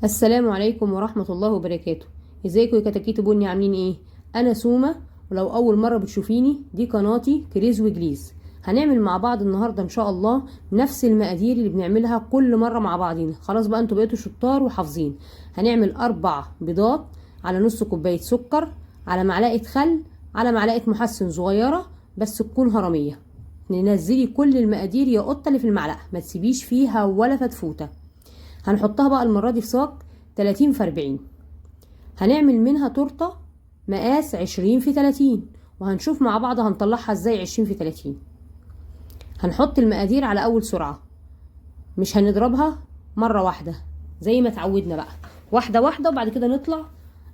السلام عليكم ورحمة الله وبركاته. ازيكم يا كتاكيت بني، عاملين ايه؟ انا سومة، ولو اول مرة بتشوفيني دي قناتي كريز وجليز. هنعمل مع بعض النهاردة ان شاء الله نفس المقادير اللي بنعملها كل مرة مع بعضينا. خلاص بقى انتوا بقيتوا شطار وحافظين. هنعمل 4 بيضات على نص كوباية سكر على معلقة خل على معلقة محسن صغيرة بس تكون هرمية. ننزلي كل المقادير يا قطة اللي في المعلقة، ما تسيبيش فيها ولا فتفوتة. هنحطها بقى المرة دي في صاج 30 في 40. هنعمل منها تورتة مقاس 20 في 30، وهنشوف مع بعض هنطلعها ازاي 20 في 30. هنحط المقادير على اول سرعة، مش هنضربها مرة واحدة زي ما اتعودنا بقى، واحدة واحدة، وبعد كده نطلع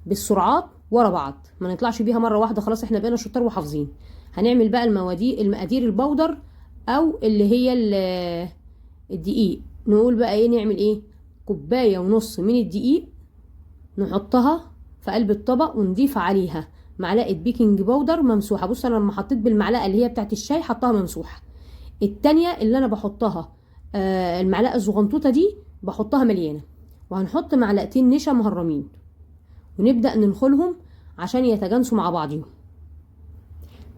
بالسرعات ورا بعض، ما نطلعش بيها مرة واحدة. خلاص احنا بقينا شطار وحافظين. هنعمل بقى المقادير البودر او اللي هي الدقيق. نقول بقى ايه، نعمل ايه؟ كوباية ونص من الدقيق نحطها في قلب الطبق ونضيف عليها معلقة baking powder ممسوحة. بص انا لما حطيت بالمعلقة اللي هي بتاعت الشاي حطها ممسوحة، التانية اللي انا بحطها المعلقة الزغنطوطة دي بحطها مليانة. وهنحط معلقتين نشا مهرمين ونبدأ ننخلهم عشان يتجانسوا مع بعضهم.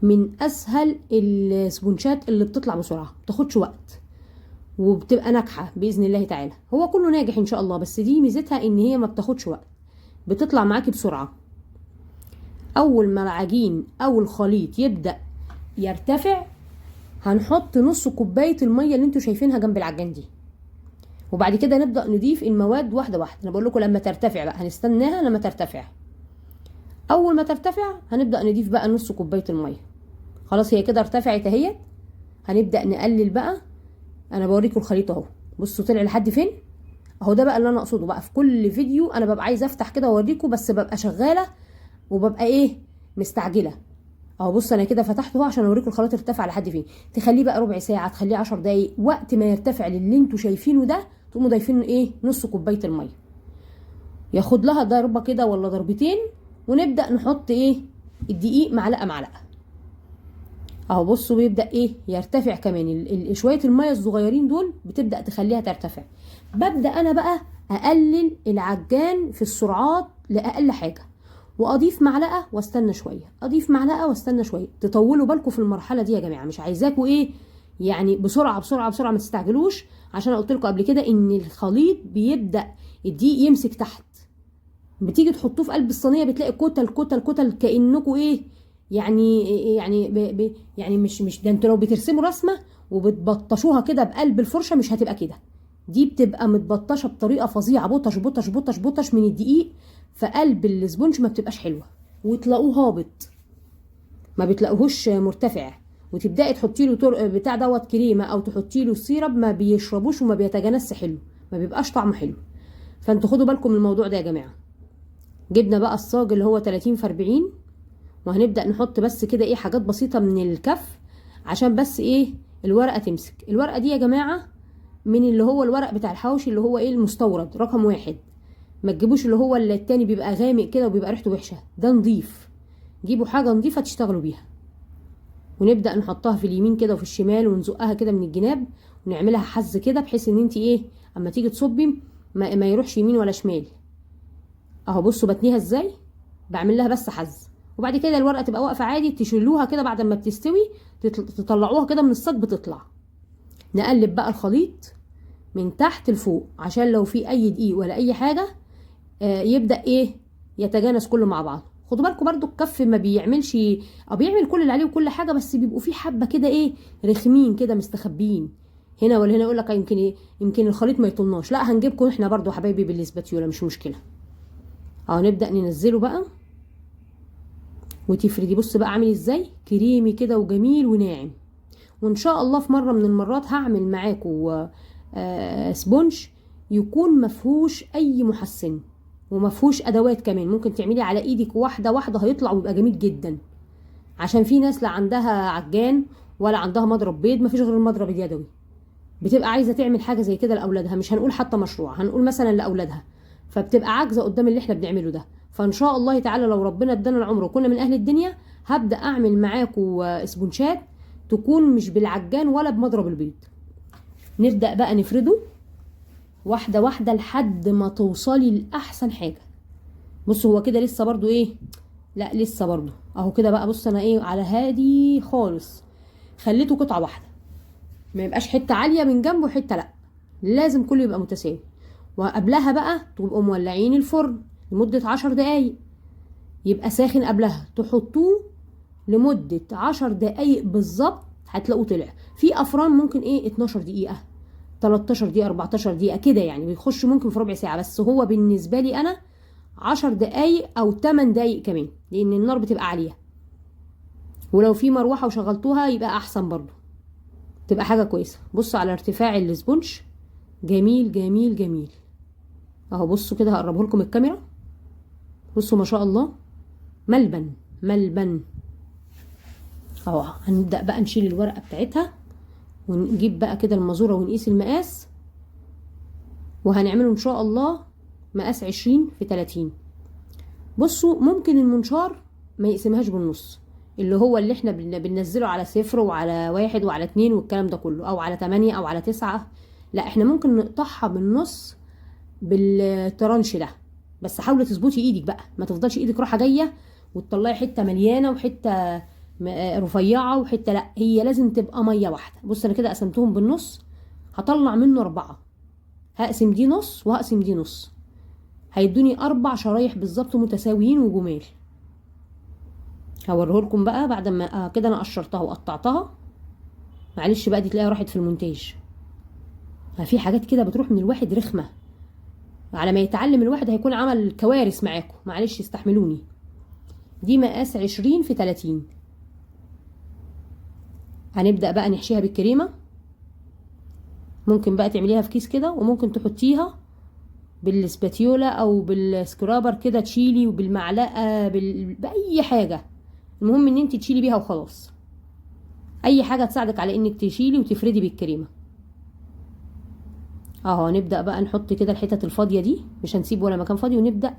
من اسهل السبونشات اللي بتطلع بسرعة، مبتاخدش وقت وبتبقى ناجحة بإذن الله تعالى. هو كله ناجح إن شاء الله، بس دي ميزتها إن هي ما بتاخدش وقت، بتطلع معاكي بسرعة. أول ما العجين أو الخليط يبدأ يرتفع هنحط نص كوباية المية اللي انتوا شايفينها جنب العجان دي، وبعد كده نبدأ نضيف المواد واحدة واحدة. أنا بقول لكم لما ترتفع بقى، هنستناها لما ترتفع. أول ما ترتفع هنبدأ نضيف بقى نص كوباية المية. خلاص هي كده ارتفعت اهيت. هنبدأ نقلل بقى. انا بوريكم الخليط اهو، بصوا طلع لحد فين اهو. ده بقى اللي انا اقصده بقى في كل فيديو، انا ببقى عايزه افتح كده واوريكم، بس ببقى شغالة وببقى ايه مستعجلة اهو. بص انا كده فتحته اهو عشان اوريكم الخليط ارتفع لحد فين. تخليه بقى ربع ساعة، تخليه 10 دقايق، وقت ما يرتفع للي انتوا شايفينه ده تقوموا ضايفين ايه نص كوباية المية. ياخد لها ضربه كده ولا ضربتين، ونبدا نحط ايه الدقيق معلقه معلقه اهو. بصوا بيبدا ايه يرتفع كمان. شوية المية الصغيرين دول بتبدا تخليها ترتفع. ببدا انا بقى اقلل العجان في السرعات لاقل حاجة، واضيف معلقه واستنى شوية، اضيف معلقه واستنى شوية. تطولوا بالكم في المرحلة دي يا جماعة، مش عايزاكم ايه يعني بسرعة بسرعة بسرعة، ما تستعجلوش، عشان قلت لكم قبل كده ان الخليط بيبدا الدقيق يمسك تحت. بتيجي تحطوه في قلب الصينية بتلاقي كتل كتل كتل، كانكم ايه يعني يعني ب ب يعني مش ده انتوا لو بترسموا رسمه وبتبطشوها كده بقلب الفرشة مش هتبقى كده، دي بتبقى متبطشه بطريقة فظيعة، بطش بطش بطش بطش من الدقيق في قلب ال sponge، ما بتبقاش حلوة، وتلاقوه هابط ما بتلاقوهوش مرتفع. وتبداي تحطي له طرق بتاع دوت كريمة او تحطي له syrup، ما بيشربوش وما بيتجانس حلو، ما بيبقاش طعمه حلو. فانتوا خدوا بالكم من الموضوع ده يا جماعة. جبنا بقى الصاج اللي هو 30 في 40، وهنبدأ نحط بس كده ايه حاجات بسيطة من الكف عشان بس ايه الورقة تمسك. الورقة دي يا جماعة من اللي هو الورق بتاع الحواوشي اللي هو ايه المستورد رقم 1، ما تجيبوش اللي هو التاني بيبقى غامق كده وبيبقى ريحته وحشة، ده نضيف. جيبوا حاجة نضيفة تشتغلوا بيها. ونبدأ نحطها في اليمين كده وفي الشمال، ونزقها كده من الجناب، ونعملها حز كده بحيث ان انت ايه اما تيجي تصبي ما يروحش يمين ولا شمال اهو. بصوا بتنيها ازاي، بعمل لها بس حز، وبعد كده الورقة تبقى واقفة عادي، تشيلوها كده بعد ما بتستوي تطلعوها كده من الصاج بتطلع. نقلب بقى الخليط من تحت لفوق عشان لو في اي دقيق ولا اي حاجة يبدا ايه يتجانس كله مع بعض. خدوا بالكم برضو الكف ما بيعملش او بيعمل كل اللي عليه وكل حاجة، بس بيبقوا في حبه كده ايه رخمين كده مستخبيين هنا ولا هنا، يقول لك يمكن ايه يمكن الخليط ما يطلناش. لا هنجيبكم احنا برضو حبايبي بالاسباتيولا مش مشكلة اهو. نبدا ننزله بقى وتفردي. بص بقى عامل ازاي، كريمي كده وجميل وناعم. وان شاء الله في مرة من المرات هعمل معاكم sponge يكون مفهوش اي محسن ومفهوش ادوات كمان، ممكن تعملي على ايدك واحدة واحدة هيطلع ويبقى جميل جدا. عشان في ناس لا عندها عجان ولا عندها مضرب بيض، مفيش غير المضرب اليدوي، بتبقى عايزه تعمل حاجة زي كده لاولادها، مش هنقول حتى مشروع، هنقول مثلا لاولادها، فبتبقى عاجزه قدام اللي احنا بنعمله ده. فان شاء الله تعالى لو ربنا ادانا العمر وكنا من اهل الدنيا هبدا اعمل معاكم اسبونشات تكون مش بالعجان ولا بمضرب البيض. نبدا بقى نفرده. واحدة واحدة لحد ما توصلي لاحسن حاجة. بصوا هو كده لسه برضو ايه، لا لسه برضو اهو كده بقى. بص انا ايه على هادي خالص، خليته قطعه واحدة، ما يبقاش حتة عالية من جنبه وحتة لا، لازم كله يبقى متساوي. وقبلها بقى تبقوا مولعين الفرن لمدة 10 دقايق، يبقى ساخن قبلها، تحطوه لمدة 10 دقايق بالظبط هتلاقوه طلع. في افران ممكن ايه 12 دقيقة، 13 دقيقة، 14 دقيقة كده، يعني بيخش ممكن في ربع ساعة، بس هو بالنسبة لي انا 10 دقايق او 8 دقايق كمان، لان النار بتبقى عالية. ولو في مروحة وشغلتوها يبقى احسن برضو، تبقى حاجة كويسة. بصوا على ارتفاع ال sponge، جميل جميل جميل اهو. بصوا كده هقربه لكم الكاميرا، بصوا ما شاء الله، ملبن ملبن اهو. هنبدأ بقى نشيل الورقة بتاعتها ونجيب بقى كده المازورة ونقيس المقاس، وهنعمله ان شاء الله مقاس 20 في 30. بصوا ممكن المنشار ما يقسمهاش بالنص، اللي هو اللي احنا بننزله على 0 وعلى 1 وعلى 2 والكلام ده كله، او على 8 او على 9، لا احنا ممكن نقطعها بالنص بالترانش ده. بس حاولي تظبطي ايدك بقى، ما تفضلش ايدك رايحة جاية وتطلعي حتة مليانة وحتة رفيعة وحتة لا، هي لازم تبقى مية واحدة. بص انا كده قسمتهم بالنص، هطلع منه 4، هقسم دي نص وهقسم دي نص، هيدوني 4 شرايح بالظبط متساويين وجمال. هوريهولكم بقى بعد ما كده انا قشرتها وقطعتها. معلش بقى دي تلاقيها راحت في المونتاج، في حاجات كده بتروح من الواحد رخمة، على ما يتعلم الواحد هيكون عمل كوارث معاكم، معلش استحملوني. دي مقاس 20 في 30. هنبدأ بقى نحشيها بالكريمة. ممكن بقى تعمليها في كيس كده، وممكن تحطيها بالسباتيولا او بال scraper كده تشيلي، وبالمعلقة بأي حاجة، المهم ان انت تشيلي بيها وخلاص. اي حاجة تساعدك على انك تشيلي وتفردي بالكريمة. اهو نبدأ بقى نحط كده الحتت الفاضية دي، مش هنسيب ولا مكان فاضي، ونبدأ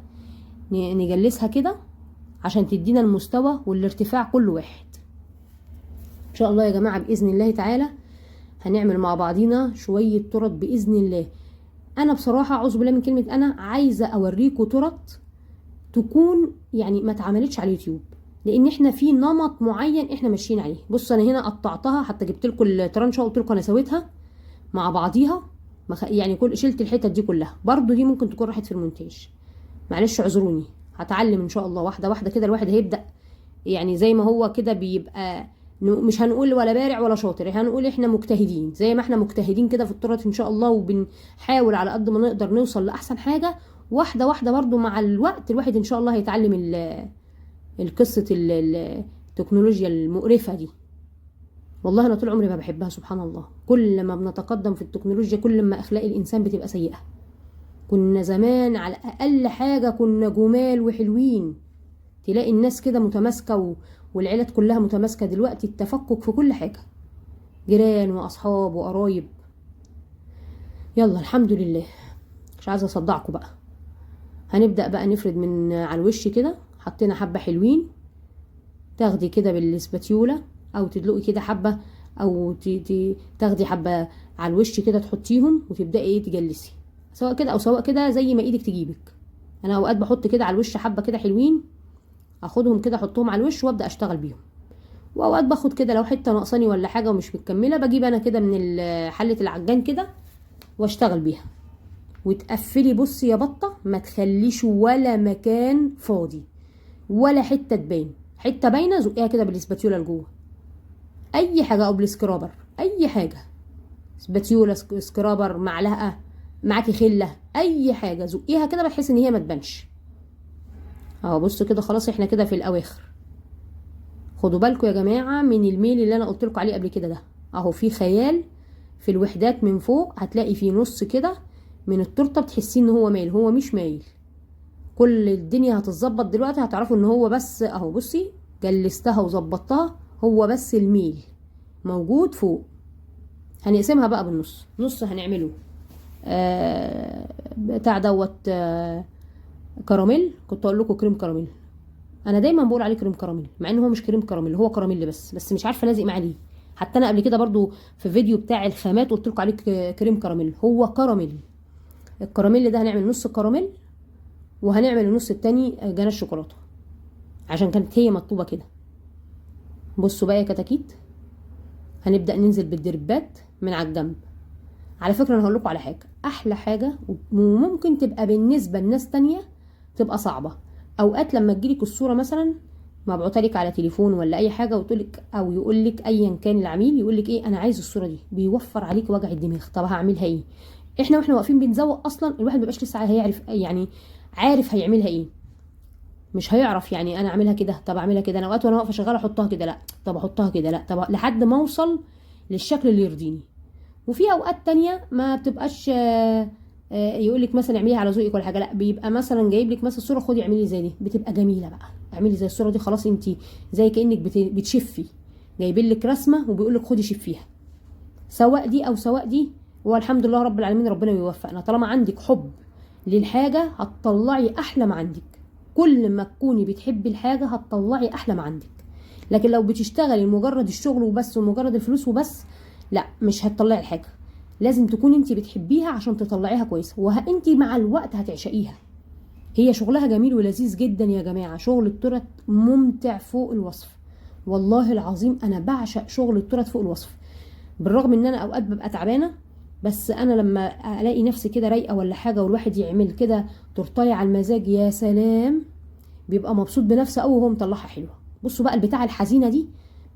نجلسها كده عشان تدينا المستوى والارتفاع كل واحد. ان شاء الله يا جماعة بإذن الله تعالى هنعمل مع بعضينا شوية تورت بإذن الله. انا بصراحة اعوذ بالله من كلمة انا، عايزة اوريكم تورت تكون يعني ما اتعملتش على اليوتيوب، لان احنا في نمط معين احنا ماشيين عليه. بصوا انا هنا قطعتها، حتى جبت لكم الترانشة وقلت لكم انا سويتها مع بعضيها، يعني كل شلت الحتت دي كلها، برضو دي ممكن تكون راحت في المونتاج، معلش اعذروني، هتعلم ان شاء الله واحدة واحدة كده. الواحد هيبدا يعني زي ما هو كده بيبقى، مش هنقول ولا بارع ولا شاطر، هنقول احنا مجتهدين، زي ما احنا مجتهدين كده في التورت ان شاء الله، وبنحاول على قد ما نقدر نوصل لاحسن حاجة واحدة واحدة. برضو مع الوقت الواحد ان شاء الله هيتعلم القصة التكنولوجيا المقرفه دي. والله انا طول عمري ما بحبها، سبحان الله، كل ما بنتقدم في التكنولوجيا كل ما اخلاق الانسان بتبقى سيئه. كنا زمان على اقل حاجة كنا جمال وحلوين، تلاقي الناس كده متماسكة والعيلات كلها متماسكة. دلوقتي التفكك في كل حاجة، جيران واصحاب وقرايب. يلا الحمد لله، مش عايزه اصدعكم بقى. هنبدا بقى نفرد من على الوش كده، حطينا حبه حلوين، تاخدي كده بالسباتيولا او تدلقي كده حبه، او تاخدي حبه على الوش كده تحطيهم، وتبداي ايه تجلسي، سواء كده او سواء كده زي ما ايدك تجيبك. انا اوقات بحط كده على الوش حبه كده حلوين، اخدهم كده احطهم على الوش وابدا اشتغل بيهم. واوقات باخد كده لو حتة ناقصاني ولا حاجة ومش متكمله، بجيب انا كده من حله العجان كده واشتغل بيها. وتقفلي بصي يا بطه، ما تخليش ولا مكان فاضي ولا حتة تبان، حتة باينة زقيها كده بال spatula لجوه، اي حاجة، او بال scraper، اي حاجة، spatula، scraper، معلقه، معاكي خله، اي حاجة زقيها كده بحيث ان هي ما تبانش. اهو بصوا كده، خلاص احنا كده في الاواخر. خدوا بالكم يا جماعة من الميل اللي انا قلت لكم عليه قبل كده ده، اهو في خيال في الوحدات من فوق، هتلاقي في نص كده من التورتة بتحسين ان هو مايل، هو مش مايل. كل الدنيا هتتظبط دلوقتي، هتعرفوا ان هو بس اهو. بصي جلستها وظبطتها، هو بس الميل موجود فوق. هنقسمها بقى بالنص، نص هنعمله بتاع دوت كراميل، كنت اقول لكم كريم كراميل، انا دايما بقول عليه كريم كراميل مع ان هو مش كريم كراميل، هو كراميل بس مش عارفه لازق معاه ليه. حتى انا قبل كده برضو في فيديو بتاع الخامات قلت لكم عليه كريم كراميل، هو كراميل. الكراميل ده هنعمل نص الكراميل وهنعمل النص التاني جناش شوكولاتة، عشان كانت هي مطلوبه كده. بصوا بقى يا كتاكيت، هنبدا ننزل بالدربات من على الجنب. على فكرة انا هقول لكم على حاجة، احلى حاجة وممكن تبقى بالنسبة لناس تانية تبقى صعبة، اوقات لما تجيلك الصورة مثلا مبعوته لك على تليفون ولا اي حاجة وتقولك او يقولك ايا كان العميل يقولك ايه انا عايز الصورة دي، بيوفر عليك وجع الدماغ. طب هعملها ايه؟ احنا واحنا واقفين بنزوق اصلا الواحد مبيبقاش لسه هيعرف، يعني عارف هيعملها ايه، مش هيعرف يعني انا اعملها كده، طب اعملها كده، انا اوقات وانا واقفة شغالة احطها كده، لا طب احطها كده، لا طب، لحد ما اوصل للشكل اللي يرضيني. وفي اوقات تانية ما بتبقاش يقول لك مثلا اعمليها على ذوقك ولا حاجة، لا بيبقى مثلا جايب لك مثلا صوره، خدي اعملي زي دي، بتبقى جميلة بقى، اعملي زي الصورة دي، خلاص انت زي كانك بتشفي، جايبين لك رسمه وبيقول لك خدي شفيها، سواء دي او سواء دي. والحمد لله رب العالمين، ربنا بيوفقنا. طالما عندك حب للحاجة هتطلعي احلى ما عندك، كل ما تكوني بتحبي الحاجة هتطلعي احلى ما عندك. لكن لو بتشتغلي مجرد الشغل وبس ومجرد الفلوس وبس، لا مش هتطلعي الحاجة. لازم تكوني انت بتحبيها عشان تطلعيها كويسة، وانت مع الوقت هتعشقيها. هي شغلها جميل ولذيذ جدا يا جماعة، شغل التورت ممتع فوق الوصف، والله العظيم انا بعشق شغل التورت فوق الوصف. بالرغم ان انا اوقات ببقى تعبانة، بس انا لما الاقي نفسي كده رايقة ولا حاجة والواحد يعمل كده تورتايه على المزاج، يا سلام، بيبقى مبسوط بنفسه قوي وهو مطلعها حلوة. بصوا بقى البتاعه الحزينة دي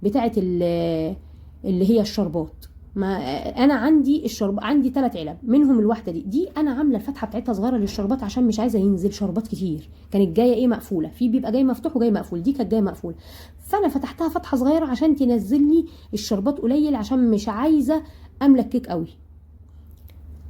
بتاعه اللي هي الشربات. ما انا عندي الشرب، عندي 3 علب منهم الواحدة دي انا عامله الفتحة بتاعتها صغيرة للشربات عشان مش عايزه ينزل شربات كتير. كانت جاية ايه مقفولة، في بيبقى جاي مفتوح وجاي مقفول، دي كانت جاية مقفولة، فانا فتحتها فتحه صغيرة عشان تنزل لي الشربات قليل، عشان مش عايزه املى الكيك قوي.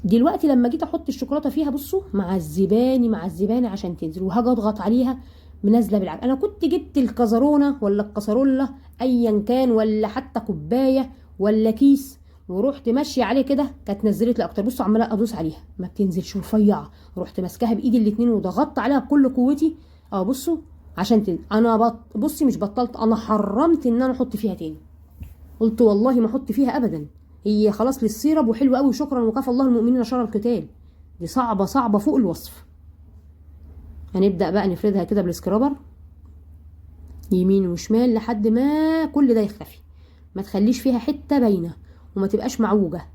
دلوقتي لما جيت احط الشوكولاتة فيها، بصوا مع الزباني، مع الزباني عشان تنزل، وهاجي اضغط عليها منازله بالعجل. انا كنت جبت الكزرونه ولا الكسرولة ايا كان، ولا حتى كوباية ولا كيس، ورحت ماشية عليه كده، كانت نزلت لي اكتر. بصوا عماله ادوس عليها ما بتنزلش، رفيعة، رحت ماسكاها بايدي الاتنين وضغطت عليها بكل قوتي اهو، بصوا عشان تنزل. انا بصي مش بطلت، انا حرمت ان انا احط فيها تاني، قلت والله ما احط فيها ابدا، هي خلاص للسيرب وحلوه قوي، شكرا وكفى الله المؤمنين شر القتال. دي صعبة صعبة فوق الوصف. هنبدا بقى نفردها كده بال scraper يمين وشمال لحد ما كل ده يختفي، ما تخليش فيها حتة باينة وما تبقاش معوجة،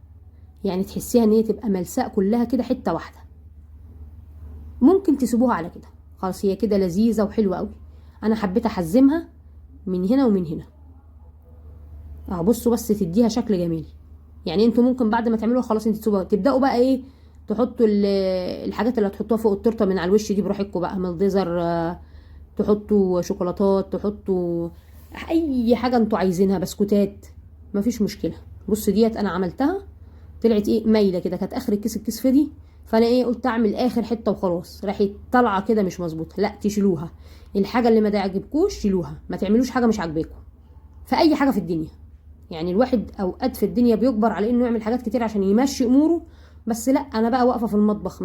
يعني تحسيها ان هي تبقى ملساء كلها كده حتة واحدة. ممكن تسيبوها على كده خلاص، هي كده لذيذة وحلوه قوي. انا حبيت احزمها من هنا ومن هنا اهو، بصوا بس تديها شكل جميل. يعني انتوا ممكن بعد ما تعملوها خلاص انتوا تسيبوها، تبداوا بقى ايه تحطوا الحاجات اللي هتحطوها فوق التورتة من على الوش دي براحتكم بقى، مالديزر، تحطوا شوكولاتات، تحطوا اي حاجة انتوا عايزينها، بسكوتات، مفيش مشكلة. بصوا ديت انا عملتها طلعت ايه مايلة كده، كانت اخر الكيس، الكيس فضي، فانا ايه قلت اعمل اخر حتة وخلاص، راحت طالعه كده مش مظبوطة، لا تشيلوها. الحاجة اللي ما تعجبكوش شيلوها، ما تعملوش حاجة مش عاجباكم في اي حاجة في الدنيا. يعني الواحد اوقات في الدنيا بيجبر على انه يعمل حاجات كتير عشان يمشي اموره، بس لا انا بقى واقفة في المطبخ،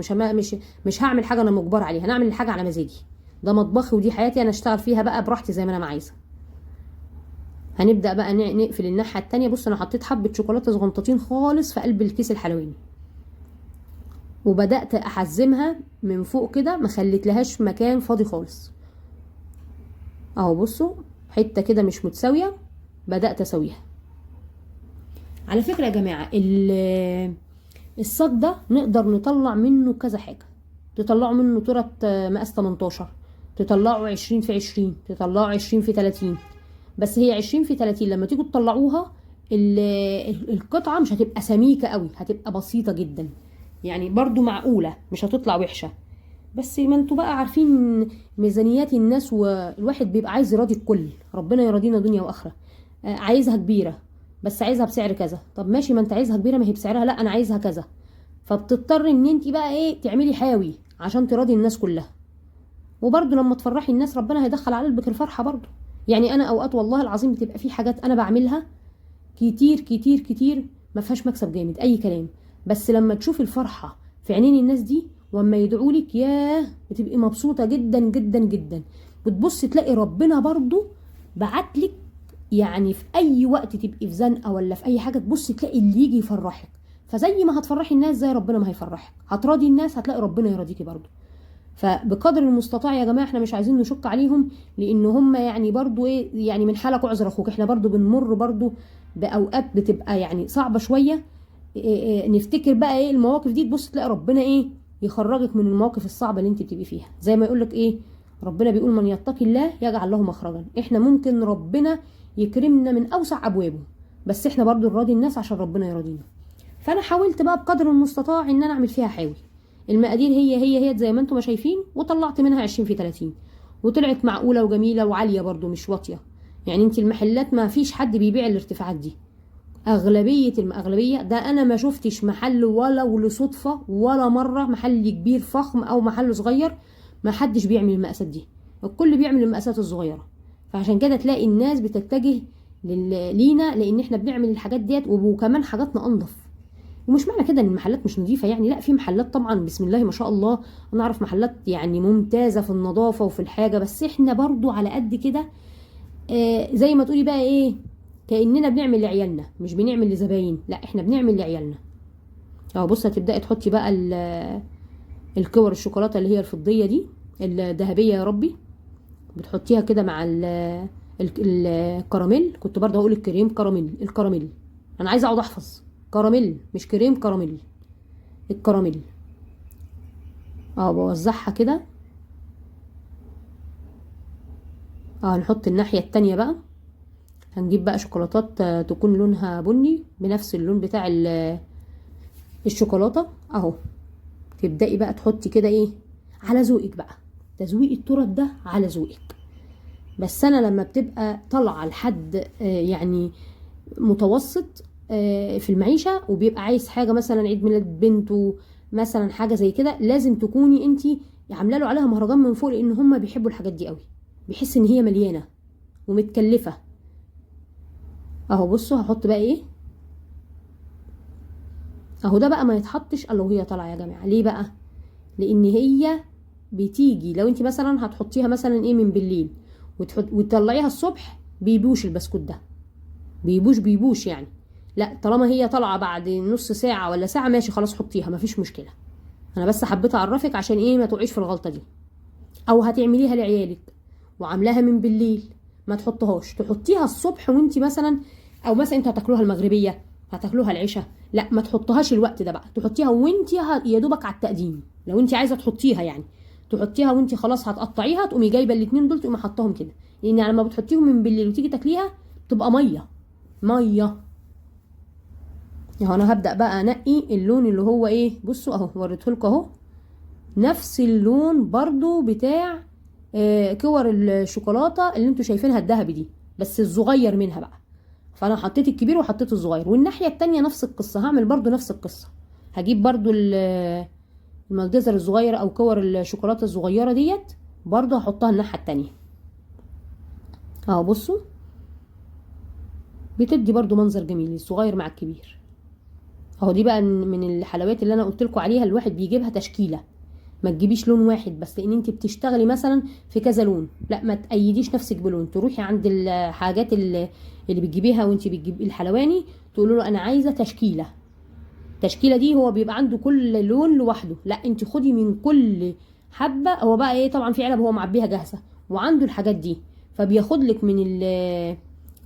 مش هعمل حاجة انا مجبرة عليها، انا اعمل الحاجة على مزاجي، ده مطبخي ودي حياتي، انا اشتغل فيها بقى براحتي زي ما انا ما عايزه. هنبدا بقى نقفل الناحية التانية. بص انا حطيت حبه شوكولاتة صغنطاطين خالص في قلب الكيس الحلواني، وبدات احزمها من فوق كده، ما خليتلهاش مكان فاضي خالص اهو. بصوا حتة كده مش متساوية، بدات اسويها. على فكرة يا جماعة الصاج ده نقدر نطلع منه كذا حاجة، تطلعوا منه تورت مقاس 18، تطلعوا 20 في 20، تطلعوا 20 في 30. بس هي 20 في 30 لما تيجوا تطلعوها القطعة مش هتبقى سميكة قوي، هتبقى بسيطة جدا، يعني برضو معقولة، مش هتطلع وحشة. بس ما انتوا بقى عارفين ميزانيات الناس، والواحد بيبقى عايز يراضي الكل، ربنا يراضينا دنيا واخره. عايزها كبيرة بس عايزها بسعر كذا، طب ماشي ما انت عايزها كبيرة، ما هي بسعرها، لا انا عايزها كذا. فبتضطر ان انت بقى ايه تعملي حاوي عشان تراضي الناس كلها. وبرضو لما تفرحي الناس ربنا هيدخل على قلبك الفرحة برضو. يعني انا اوقات والله العظيم بتبقى في حاجات انا بعملها كتير كتير كتير ما فيهاش مكسب جامد اي كلام، بس لما تشوفي الفرحة في عينين الناس دي واما يدعوا لك، ياه بتبقي مبسوطة جدا جدا جدا. بتبصي تلاقي ربنا برضو بعتلك، يعني في اي وقت تبقي في زنقه ولا في اي حاجة تبصي تلاقي اللي يجي يفرحك. فزي ما هتفرحي الناس زي ربنا ما هيفرحك، هتراضي الناس هتلاقي ربنا يراضيكي برضو. فبقدر المستطاع يا جماعة احنا مش عايزين نشك عليهم، لان هم يعني برضو ايه يعني من حالك اعذر اخوك. احنا برضو بنمر برضو باوقات بتبقى يعني صعبة شوية، إيه نفتكر بقى ايه المواقف دي، تبص تلاقي ربنا ايه يخرجك من المواقف الصعبة اللي انت بتبقي فيها. زي ما يقولك ايه ربنا بيقول من يتقي الله يجعل له مخرجا. احنا ممكن ربنا يكرمنا من اوسع ابوابه، بس احنا برضو نراضي الناس عشان ربنا يراضينا. فانا حاولت بقى بقدر المستطاع ان انا اعمل فيها حاوي. المقادير هي هي هي زي ما انتم ما شايفين، وطلعت منها 20 في 30، وطلعت معقولة وجميلة وعاليه برضو مش واطية. يعني انت المحلات ما فيش حد بيبيع الارتفاعات دي، اغلبية الاغلبية ده انا ما شفتش محل ولو لصدفه ولا مرة، محل كبير فخم او محل صغير، ما حدش بيعمل المقاسات دي، الكل بيعمل المقاسات الصغيرة. فعشان كده تلاقي الناس بتتجه لينا، لان احنا بنعمل الحاجات ديت، وكمان حاجاتنا انضف. ومش معنى كده ان المحلات مش نظيفة يعني، لا في محلات طبعا بسم الله ما شاء الله، انا اعرف محلات يعني ممتازة في النظافة وفي الحاجة، بس احنا برضو على قد كده زي ما تقولي بقى ايه، كاننا بنعمل لعيالنا مش بنعمل لزباين، لا احنا بنعمل لعيالنا. اهو بصي هتبداي تحطي بقى الكور الشوكولاتة اللي هي الفضيه دي الذهبية يا ربي، بتحطيها كده مع الكراميل. كنت برضه هقول الكريم كراميل، الكراميل انا عايزه اقعد احفظ كراميل مش كريم كراميل، الكراميل اهو بوزعها كده. هنحط الناحية التانية بقى، هنجيب بقى شوكولاتات تكون لونها بني بنفس اللون بتاع الشوكولاتة اهو. تبدأي بقى تحطي كده ايه على ذوقك بقى، تزويق التورت ده على ذوقك. بس انا لما بتبقى طالعه لحد يعني متوسط في المعيشة، وبيبقى عايز حاجة مثلا عيد ميلاد بنته مثلا حاجة زي كده، لازم تكوني انتي عامله له عليها مهرجان من فوق، لان هم بيحبوا الحاجات دي قوي، بيحس ان هي مليانة ومتكلفه. اهو بصوا هحط بقى ايه اهو، ده بقى ما يتحطش الا وهي طالعه يا جماعة. ليه بقى؟ لان هي بتيجي لو انت مثلا هتحطيها مثلا ايه من بالليل وتطلعيها الصبح، بيبوش البسكوت ده، بيبوش يعني. لا طالما هي طالعه بعد نص ساعة ولا ساعة ماشي خلاص حطيها مفيش مشكلة. انا بس حبيت اعرفك عشان ايه ما تقعيش في الغلطة دي. او هتعمليها لعيالك وعاملاها من بالليل ما تحطهاش، تحطيها الصبح وانت مثلا، او مثلا انت هتاكلوها المغربية هتاكلوها العشاء، لا ما تحطهاش الوقت ده بقى، تحطيها وانت يا دوبك على التقديم. لو انت عايزه تحطيها يعني تحطيها وانت خلاص هتقطعيها، تقومي جايبه الاتنين دول تقومي حطاهم كده، لان لما بتحطيهم من بالليل وتيجي تاكليها تبقى مية مية. اهو انا هبدا بقى انقي اللون اللي هو ايه، بصوا اهو وريته لكم اهو، نفس اللون برضو بتاع كور الشوكولاتة اللي انتوا شايفينها الذهبي دي، بس الصغير منها بقى. فانا حطيت الكبير وحطيت الصغير. والناحية التانية نفس القصة، هعمل برضو نفس القصة، هجيب برضو المالديزر الصغير او كور الشوكولاتة الصغيرة ديت برضو هحطها الناحية التانية اهو. بصوا بتدي برضو منظر جميل الصغير مع الكبير اهو. دي بقى من الحلويات اللي انا قلت لكم عليها، الواحد بيجيبها تشكيله، ما تجيبيش لون واحد بس، لان انت بتشتغلي مثلا في كذا لون، لا ما تقيديش نفسك بلون. تروحي عند الحاجات اللي بتجيبيها وانت بتجيب الحلواني تقولي له انا عايزه تشكيله. التشكيلة دي هو بيبقى عنده كل لون لوحده، لا انت خدي من كل حبه. هو بقى ايه طبعا في علب هو معبيها جاهزة وعنده الحاجات دي، فبياخد لك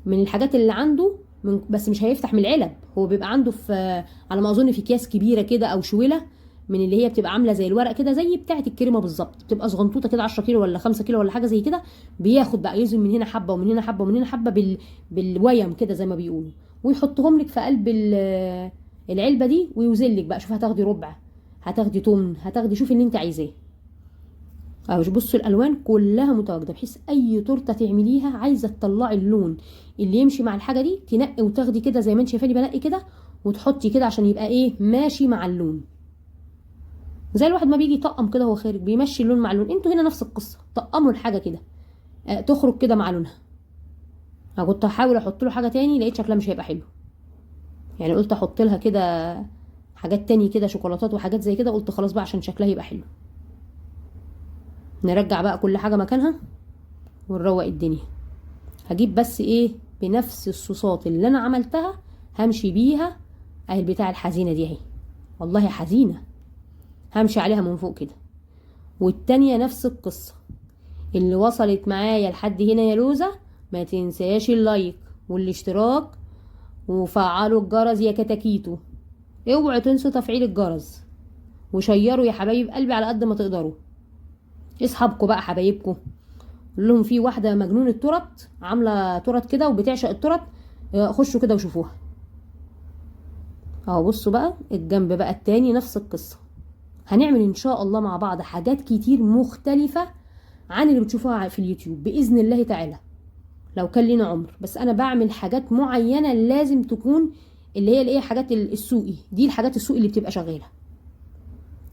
من الحاجات اللي عنده من، بس مش هيفتح من العلب، هو بيبقى عنده في على ما اظن في اكياس كبيرة كده او شويله من اللي هي بتبقى عامله زي الورق كده، زي بتاعه الكريمة بالظبط، بتبقى صغنطوطه كده 10 كيلو ولا 5 كيلو ولا حاجة زي كده. بياخد بقى يوزن من هنا حبه ومن هنا حبه ومن هنا حبه بالويم كده زي ما بيقولوا، ويحطهم لك في قلب العلبة دي ويوزن لك بقى. شوف هتاخدي ربع، هتاخدي تمن، هتاخدي شوفي اللي انت عايزاه. اهو بصوا الالوان كلها متواجدة، بحيث اي تورته تعمليها عايزه تطلعي اللون اللي يمشي مع الحاجة دي تنقي وتاخدي كده زي ما انت شايفاني بنقي كده، وتحطي كده عشان يبقى ايه ماشي مع اللون. زي الواحد ما بيجي يطقم كده هو خارج بيمشي اللون مع اللون، انتوا هنا نفس القصة، طقموا الحاجة كده تخرج كده مع لونها. انا كنت هحاول احط له حاجة تاني لقيت شكلها مش هيبقى حلو، يعني قلت احط لها كده حاجات تاني كده شوكولاتات وحاجات زي كده، قلت خلاص بقى عشان شكلها يبقى حلو. نرجع بقى كل حاجة مكانها ونروق الدنيا. هجيب بس ايه بنفس الصوصات اللي انا عملتها همشي بيها اهي البتاع الحزينة دي اهي، والله حزينة، همشي عليها من فوق كده. والتانية نفس القصة. اللي وصلت معايا لحد هنا يا لوزة ما تنساش ال like والاشتراك وفعلوا الجرس يا كتاكيتو، اوعوا تنسوا تفعيل الجرس، وشيروا يا حبايب قلبي على قد ما تقدروا. اصحابكم بقى حبايبكم قول لهم في واحدة مجنونة تورت، عامله تورت كده وبتعشق التورت، خشوا كده وشوفوها. اهو بصوا بقى الجنب بقى التاني نفس القصة. هنعمل ان شاء الله مع بعض حاجات كتير مختلفة عن اللي بتشوفوها في اليوتيوب باذن الله تعالى لو كان لنا عمر. بس انا بعمل حاجات معينة لازم تكون اللي هي الايه، حاجات السوقي دي، الحاجات السوقي اللي بتبقى شغالة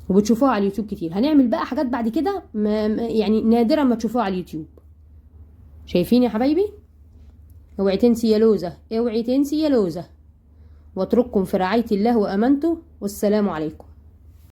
وبتشوفوها على اليوتيوب كتير. هنعمل بقى حاجات بعد كده يعني نادرا ما تشوفوها على اليوتيوب. شايفين يا حبايبي؟ اوعي تنسي يا لوزه، اوعي تنسي يا لوزه. واترككم في رعاية الله وامانته، والسلام عليكم.